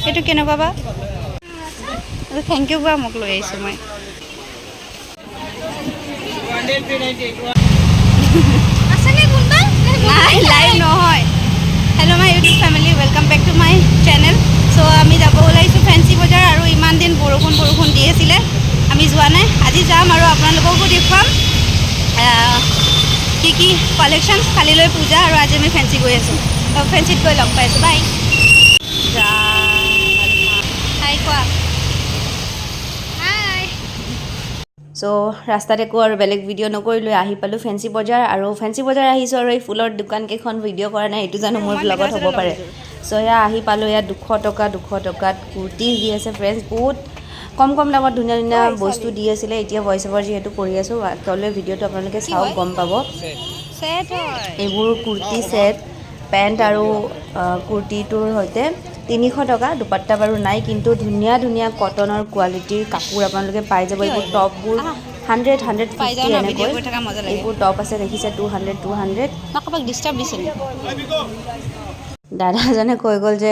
এইটো কেনেকুৱা বা? Thank U বা, মোক লৈ আহিছোঁ মই। নাই, লাইভ নহয়। Hello my YouTube family, welcome back to my channel. So আমি যাব ওলাইছোঁ ফেঞ্চি বজাৰ। আৰু ইমান দিন বৰষুণ বৰষুণ দি আছিলে, আমি যোৱা নাই। আজি যাম আৰু আপোনালোককো দেখুৱাম কি কি কালেকশ্যন। কালিলৈ পূজা আৰু আজি আমি ফেঞ্চি গৈ আছোঁ। ফেঞ্চিত গৈ লগ পাই আছোঁ। বাই। হাই কোৱা, হাই। চ' ৰাস্তাত একো আৰু বেলেগ ভিডিঅ' নকৰিলোঁ। আহি পালোঁ ফেঞ্চি বজাৰ আৰু ফেঞ্চি বজাৰ আহিছোঁ আৰু এই ফুলৰ দোকানকেইখন ভিডিঅ' কৰা নাই, এইটো জানো মোৰ ব্লগত হ'ব পাৰে? চ' এয়া আহি পালোঁ। ইয়াত 200 টকা, 200 টকাত কুৰ্তি দি আছে ফ্ৰেণ্ডছ। বহুত কম কম দামত ধুনীয়া ধুনীয়া বস্তু দি আছিলে। এতিয়া ভইচ অভাৰ যিহেতু কৰি আছোঁ, তলৈ ভিডিঅ'টো আপোনালোকে চাওক, গম পাব। ছেট হয়। এইবোৰ কুৰ্তি ছেট, পেণ্ট আৰু কুৰ্তিটোৰ সৈতে 300 টকা। দুপাট্টা বাৰু নাই, কিন্তু ধুনীয়া ধুনীয়া কটনৰ কোৱালিটিৰ কাপোৰ আপোনালোকে পাই যাব। এইবোৰ টপবোৰ 100, 100 পাই 50 যাওঁ ন, এনেকৈ। ভিডিঅ' কৰি থকা মজা লাগে। এইবোৰ টপ আছে, দেখিছে, 200, 200। মই কাৰোবাক ডিষ্টাৰ্ব দিছে নেকি? দাদাজনে কৈ গ'ল যে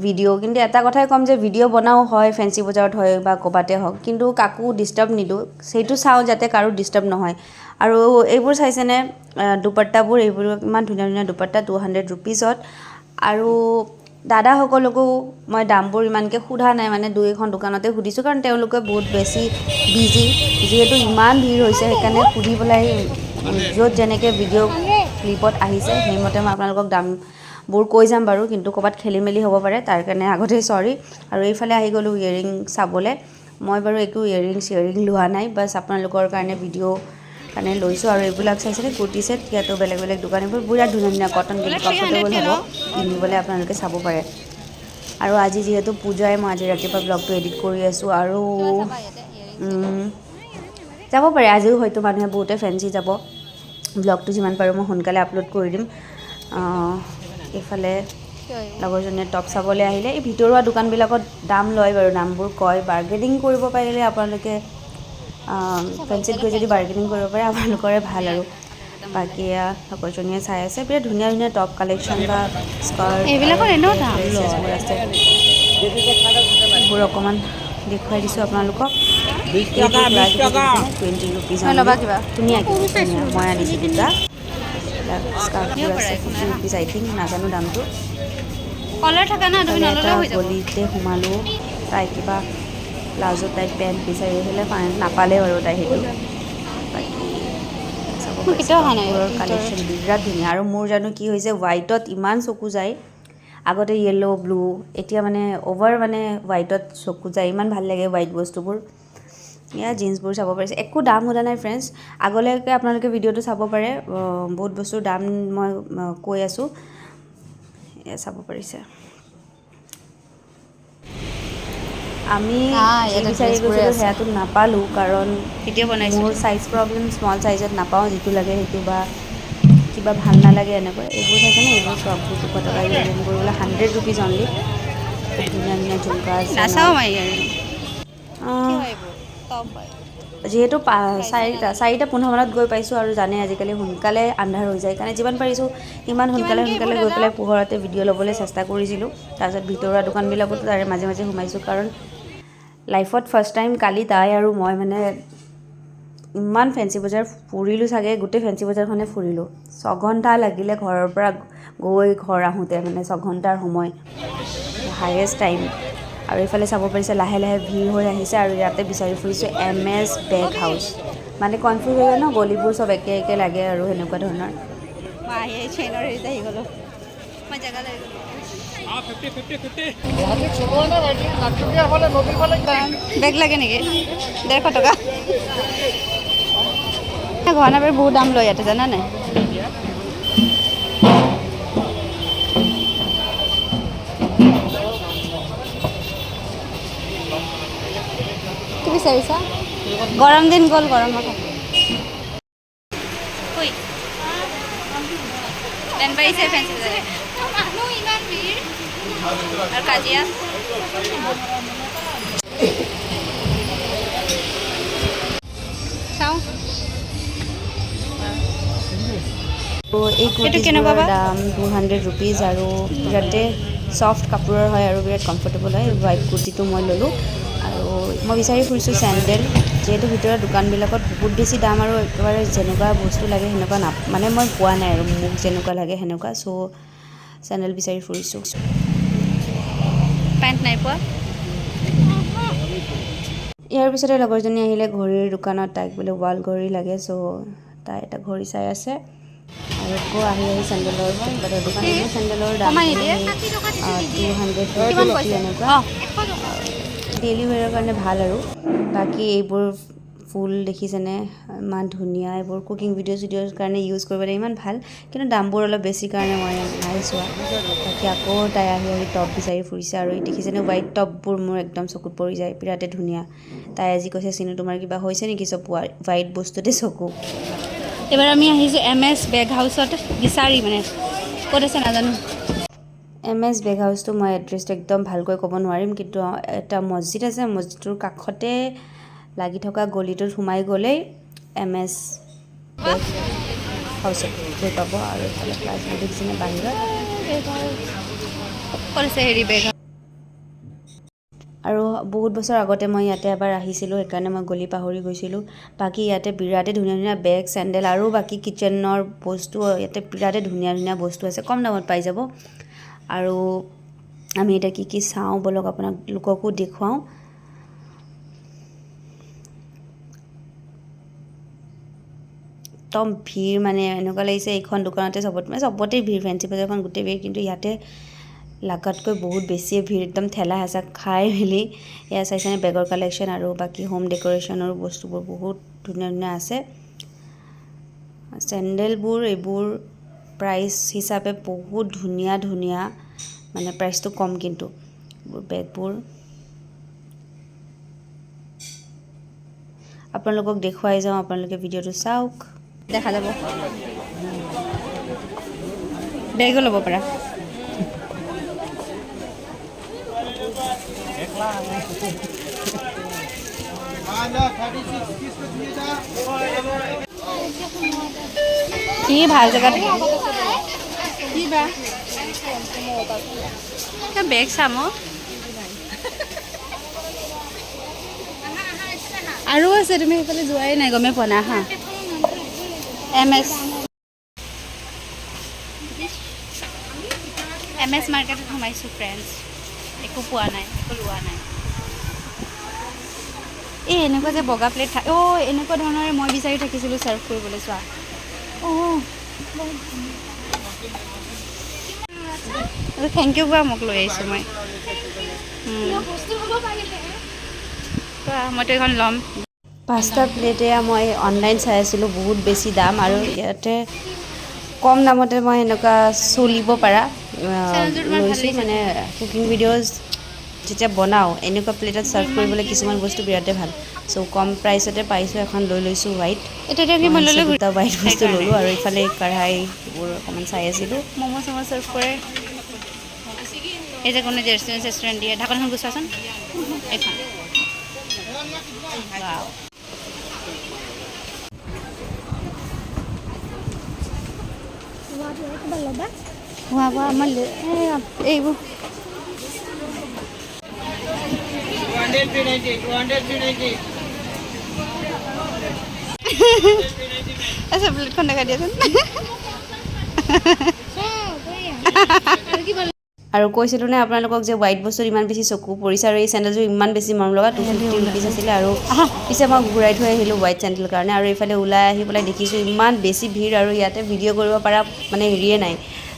ভিডিঅ', কিন্তু এটা কথাই ক'ম যে ভিডিঅ' বনাওঁ হয়, ফেঞ্চি বজাৰত হয় বা ক'ৰবাতে হওক, কিন্তু কাকো ডিষ্টাৰ্ব নিদিওঁ। সেইটো চাওঁ যাতে কাৰো ডিষ্টাৰ্ব নহয়। আৰু এইবোৰ চাইছেনে দুপাট্টাবোৰ? এইবোৰ ইমান ধুনীয়া ধুনীয়া দুপাট্টা 200 ৰুপিজত। আৰু দাদাসকলকো মই দামবোৰ ইমানকৈ সোধা নাই, মানে দুই এখন দোকানতে সুধিছোঁ, কাৰণ তেওঁলোকে বহুত বেছি বিজি। যিহেতু ইমান ভিৰ হৈছে, সেইকাৰণে সুধি পেলাই য'ত যেনেকৈ ভিডিঅ' ক্লিপত আহিছে, সেইমতে মই আপোনালোকক দামবোৰ কৈ যাম বাৰু। কিন্তু ক'ৰবাত খেলি মেলি হ'ব পাৰে, তাৰ কাৰণে আগতেই চৰি। আৰু এইফালে আহি গ'লোঁ ইয়েৰিং চাবলৈ। মই বাৰু একো ইয়েৰিং চিয়েৰিং লোৱা নাই, বাছ আপোনালোকৰ কাৰণে ভিডিঅ' কাৰণে লৈছোঁ। আৰু এইবিলাক চাইছেনে কুৰ্তি ছেট? ইয়াতো বেলেগ বেলেগ দোকান। এইবোৰ বিৰাট ধুনীয়া ধুনীয়া কটন, কিন্তু কমফৰ্টেবল হ'ব পিন্ধিবলৈ, আপোনালোকে চাব পাৰে। আৰু আজি যিহেতু পূজাই, মই আজি ৰাতিপুৱা ব্লগটো এডিট কৰি আছোঁ। আৰু যাব পাৰে আজিও হয়তো মানুহে বহুতে ফেঞ্চি যাব। ব্লগটো যিমান পাৰোঁ মই সোনকালে আপলোড কৰি দিম। এইফালে লগৰজনীয়ে টপ চাবলৈ আহিলে। এই ভিতৰুৱা দোকানবিলাকত দাম লয় বাৰু, দামবোৰ কয়। বাৰ্গেনিং কৰিব পাৰিলে, আপোনালোকে ফেঞ্চিত গৈ যদি বাৰ্গেনিং কৰিব পাৰে, আপোনালোকৰে ভাল। আৰু বাকী এয়া লগৰজনীয়ে চাই আছে। বিৰাট ধুনীয়া ধুনীয়া টপ কালেকশ্যন বা স্কাৰ্ট এইবিলাকৰ এনেও দাম লয়। আছে। এইবোৰ অকণমান দেখুৱাই দিছোঁ আপোনালোকক। 20 ৰুপিজ। ল'বা কিবা? ধুনীয়া, কিন্তু ধুনীয়া। মই আনিছোঁ দুটা। স্কাৰ্টবোৰ আছে 50 ৰুপিজ আই থিংক, নাজানো দামটো। কলাৰ থকা না, তুমি ইফালে এটা নল'লেও হৈ যাব। গলিতে সোমালোঁ। তাই কিবা প্লাজো টাইপ পেণ্ট বিচাৰি আহিলে, নাপালে বাৰু তাই সেইটো। বাকী চাব মোৰ কেতিয়াও অহা নাই। কাপোৰৰ কালেকশ্যন বিৰাট ধুনীয়া। আৰু মোৰ জানো কি হৈছে, হোৱাইটত ইমান চকু যায়। আগতে য়েল্ল', ব্লু, এতিয়া মানে অ'ভাৰ মানে হোৱাইটত চকু যায়। ইমান ভাল লাগে হোৱাইট বস্তুবোৰ। এয়া জিন্সবোৰ চাব পাৰিছে। একো দাম সোধা নাই ফ্ৰেণ্ডছ। আগলৈকে আপোনালোকে ভিডিঅ'টো চাব পাৰে, বহুত বস্তুৰ দাম মই কৈ আছোঁ। এয়া চাব পাৰিছে। আমি নাই, যি ইয়াতে বিচাৰি ড্ৰেছবোৰে গৈছিলোঁ আছে। সেয়াটো নাপালোঁ, কাৰণ ভিডিঅ' বনাইছোঁ। মোৰ চাইজ প্ৰব্লেম, স্মল চাইজত নাপাওঁ যিটো লাগে সেইটো, বা কিবা ভাল নালাগে এনেকৈ। এইবোৰ চাইছেনে? এইবোৰ ফ্ৰকবোৰ 200 টকা। ইয়েৰিংবোৰ বোলে 100 ৰুপিজ অনলি। খুব ধুনীয়া ধুনীয়া ঝুমকা আছে। নাচাওঁ মই ইয়াৰিং। কি হয় এইবোৰ? টপ হয়। যিহেতু 4:15 মানত গৈ পাইছোঁ আৰু জানে আজিকালি সোনকালে আন্ধাৰ হৈ যায়, কাৰণে যিমান পাৰিছোঁ সিমান সোনকালে কিমানকে সোনকালে এইবোৰ গৈ দাদা? পেলাই পোহৰতে ভিডিঅ' ল'বলৈ চেষ্টা কৰিছিলোঁ। তাৰপিছত ভিতৰুৱা দোকানবিলাকতো তাৰে মাজে মাজে সোমাইছোঁ, কাৰণ লাইফত ফাৰ্ষ্ট টাইম কালি তাই আৰু মই মানে ইমান ফেঞ্চি বজাৰ ফুৰিলোঁ চাগে, গোটেই ফেঞ্চি বজাৰখনে ফুৰিলোঁ। 6 ঘণ্টা লাগিলে ঘৰৰ পৰা গৈ ঘৰ আহোঁতে, মানে 6 ঘণ্টাৰ সময়, হায়েষ্ট টাইম। আৰু এইফালে চাব পাৰিছে, লাহে লাহে ভিৰ হৈ আহিছে। আৰু ইয়াতে বিচাৰি ফুৰিছোঁ এম এছ বেগ হাউচ। মানে কনফিউজ হৈ যায় ন, গলিবোৰ চব একে একে লাগে আৰু সেনেকুৱা ধৰণৰ। মই আহি আহি চেইনৰ হেৰিত আহি গ'লোঁ, মই জেগালৈ আহি গ'লোঁ। গুৱাহাটীত চলোৱা নাই ভাইটি, নাকচকীয়াৰ ফালে, নদীৰ ফালে। বেগ লাগে নেকি? 150 টকা। গহনাবোৰ বহুত দাম লয় ইয়াতে, জানা নাই? কি বিচাৰিছা? গৰম দিন গ'ল, গৰমৰ কাপোৰ। ঐ, পাৰিছে ফেঞ্চি বজাৰ। মানুহ ইমান ভিৰ আৰু কাজিয়া। চাওঁ। আৰু এই এইটো কেনেকুৱা কুৰ্তিবোৰৰ বা? দাম 200 ৰুপিজ আৰু ইয়াতে ছফ্ট কাপোৰৰ হয় আৰু বিৰাট কমফৰ্টেবল হয়। হোৱাইট কুৰ্তিটো মই ল'লোঁ। আৰু মই বিচাৰি ফুৰিছোঁ চেণ্ডেল, যিহেতু ভিতৰত দোকানবিলাকত বহুত বেছি দাম আৰু একেবাৰে যেনেকুৱা বস্তু লাগে সেনেকুৱা মানে মই পোৱা নাই আৰু মোক যেনেকুৱা লাগে সেনেকুৱা। চ' চেণ্ডেল বিচাৰি ফুৰিছোঁ। পেণ্ট নাই পোৱা। ইয়াৰ পিছতে লগৰজনী আহিলে ঘড়ীৰ দোকানত। তাইক বোলে ৱাল ঘড়ী লাগে। চ' তাই এটা ঘড়ী চাই আছে। আৰু আকৌ আহি আহি চেণ্ডেলৰ দোকান। চেণ্ডেলৰ দাম কমাই নিদিয়ে? 200, 250 কিমান কৈছে? এনেকুৱা। অঁ। ডেইলি ৱেৰৰ কাৰণে ভাল। আৰু বাকী এইবোৰ ফুল দেখিছেনে, ইমান ধুনীয়া। এইবোৰ কুকিং ভিডিঅ' চিডিঅ'ৰ কাৰণে ইউজ কৰিবলৈ ইমান ভাল, কিন্তু দামবোৰ অলপ বেছি কাৰণে মই নাই চোৱা। বাকী আকৌ তাই আহি আহি টপ বিচাৰি ফুৰিছে। আৰু এই দেখিছেনে, হোৱাইট টপবোৰ মোৰ একদম চকুত পৰি যায়, বিৰাটেই ধুনীয়া। তাই আজি কৈছে, "চিনু, তোমাৰ কিবা হৈছে নেকি? চব হোৱাইট বস্তুতে চকু।" এইবাৰ আমি আহিছোঁ এম এছ বেগ হাউচত বিচাৰি, মানে ক'ত আছে নাজানো। এম এছ বেগ হাউচটো মই এড্ৰেছটো একদম ভালকৈ ক'ব নোৱাৰিম, কিন্তু এটা মছজিদ আছে, মছজিদটোৰ কাষতে লাগি থকা গলিটোত সোমাই গ'লেই এম এছ বেগ হাউচত গৈ পাব। আৰু এইফালে ক্লাছবোৰ দেখিছেনে বাহিৰত। ক'ত আছে হেৰি বেগ? আৰু বহুত বছৰ আগতে মই ইয়াতে এবাৰ আহিছিলোঁ, সেইকাৰণে মই গলি পাহৰি গৈছিলোঁ। বাকী ইয়াতে বিৰাটেই ধুনীয়া ধুনীয়া বেগ, চেণ্ডেল আৰু বাকী কিটচেনৰ বস্তু, ইয়াতে বিৰাটেই ধুনীয়া ধুনীয়া বস্তু আছে, কম দামত পাই যাব। আৰু আমি এতিয়া কি কি চাওঁ, ব'লক আপোনালোককো দেখুৱাওঁ। একদম ভিৰ, মানে এনেকুৱা লাগিছে এইখন দোকানতে চবত, মানে চবতে ভিৰ, ফেঞ্চি বজাৰখন গোটেই ভিৰ, কিন্তু ইয়াতে লাগাতকৈ বহুত বেছিয়ে ভিৰ, একদম ঠেলা হেঁচা খাই মেলি। এয়া চাইছেনে, বেগৰ কালেকশ্যন আৰু বাকী হোম ডেক'ৰেশ্যনৰ বস্তুবোৰ বহুত ধুনীয়া ধুনীয়া আছে। চেণ্ডেলবোৰ এইবোৰ প্ৰাইচ হিচাপে বহুত ধুনীয়া ধুনীয়া, মানে প্ৰাইচটো কম কিন্তু। এইবোৰ বেগবোৰ আপোনালোকক দেখুৱাই যাওঁ, আপোনালোকে ভিডিঅ'টো চাওক। দেখা যাব। বেগো ল'ব পাৰা। কি ভাল জেগাত কি বা বেগ চাম। অ', আৰু আছে, তুমি সেইফালে যোৱাই নাই, গমেই পোৱা নাই। হা, এম এছ মাৰ্কেটত সোমাইছোঁ ফ্ৰেণ্ডছ। একো পোৱা নাই, একো লোৱা নাই। এই এনেকুৱা যে বগা প্লেট থাকে, অ' এনেকুৱা ধৰণৰে মই বিচাৰি থাকিছিলোঁ ছাৰ্ভ কৰিবলৈ। চোৱা। অঁ, thank U কোৱা, মোক লৈ আহিছোঁ মই। কোৱা, মইতো এইখন ল'ম। পাঁচটা প্লেট এয়া মই অনলাইন চাই আছিলোঁ, বহুত বেছি দাম আৰু ইয়াতে কম দামতে মই এনেকুৱা চলিব পাৰা চেণ্ডেলযোৰ তোমাৰ ভাল লৈছোঁ। লাগিছে? মানে কুকিং ভিডিঅ'জ যেতিয়া বনাওঁ, এনেকুৱা প্লেটত ছাৰ্ভ কৰিবলৈ কিছুমান বস্তু বিৰাটেই ভাল। চ' কম প্ৰাইচতে পাইছোঁ, এখন লৈ লৈছোঁ হোৱাইট। এতিয়া কি মই ল'লে? দুটা হোৱাইট বস্তু সেইকাৰণে। ল'লোঁ। আৰু ইফালে কঢ়াই এইবোৰ অকণমান চাই আছিলোঁ। ম'ম' চম' ছাৰ্ভ কৰে। এই যে কোনো ৰেষ্টুৰেণ্ট চেষ্টুৰেণ্ট দিয়ে, ঢাকনখন গুচোৱাচোন এইখন। Wow. খোৱা বোৱা আমাৰ এইবোৰ। 200, 390, 200, 390. আচ্ছা, প্লেটখন দেখাই দিয়াচোন। আৰু কৈছিলোঁ নে আপোনালোকক যে হোৱাইট বস্তুত ইমান বেছি চকু পৰিছে। আৰু এই চেণ্ডেলযোৰ ইমান বেছি মৰম লগা, 250 ৰুপিজ আছিলে আৰু পিছে মই ঘূৰাই থৈ আহিলোঁ হোৱাইট চেণ্ডেল কাৰণে। আৰু এইফালে ওলাই আহি পেলাই দেখিছোঁ ইমান বেছি ভিৰ আৰু ইয়াতে ভিডিঅ' কৰিব পৰা মানে হেৰিয়ে নাই।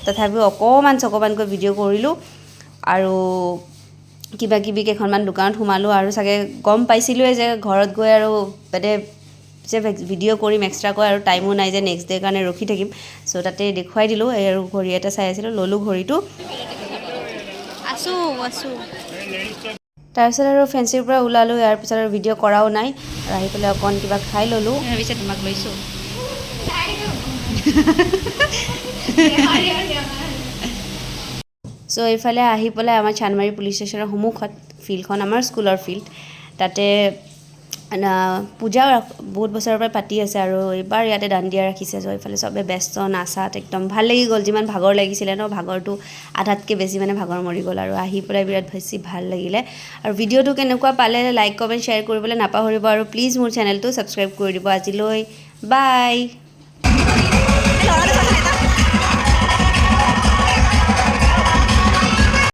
তথাপিও অকণমান চকমানকৈ ভিডিঅ' কৰিলোঁ আৰু কিবা কিবি কেইখনমান দোকানত সোমালোঁ। আৰু চাগে গম পাইছিলোঁৱে যে ঘৰত গৈ আৰু মানে যে ভিডিঅ' কৰিম এক্সট্ৰাকৈ আৰু টাইমো নাই যে নেক্সট ডে'ৰ কাৰণে ৰখি থাকিম। চ' তাতে দেখুৱাই দিলোঁ। এই আৰু ঘড়ী এটা চাই আছিলোঁ, ল'লোঁ ঘড়ীটো। আছোঁ আছোঁ। তাৰপিছত আৰু ফেঞ্চিৰ পৰা ওলালোঁ। ইয়াৰ পিছত আৰু ভিডিঅ' কৰাও নাই। আৰু আহি পেলাই অকণ কিবা খাই ল'লোঁ। ভাবিছে তোমাক লৈছোঁ। চ' এইফালে আহি পেলাই আমাৰ চানমাৰী পুলিচ ষ্টেচনৰ সন্মুখত ফিল্ডখন, আমাৰ স্কুলৰ ফিল্ড, তাতে পূজাও বহুত বছৰৰ পৰা পাতি আছে আৰু এইবাৰ ইয়াতে দাণ্ডিয়া ৰাখিছে। চ' এইফালে চবে ব্যস্ত নাচাত, একদম ভাল লাগি গ'ল। যিমান ভাগৰ লাগিছিলে ন, ভাগৰটো আধাতকৈ বেছি মানে ভাগৰ মৰি গ'ল আৰু আহি পেলাই বিৰাট বেছি ভাল লাগিলে। আৰু ভিডিঅ'টো কেনেকুৱা পালে লাইক, কমেণ্ট, শ্বেয়াৰ কৰিবলৈ নাপাহৰিব আৰু প্লিজ মোৰ চেনেলটো ছাবস্ক্ৰাইব কৰি দিব। আজিলৈ বাই। ল'ৰাটো।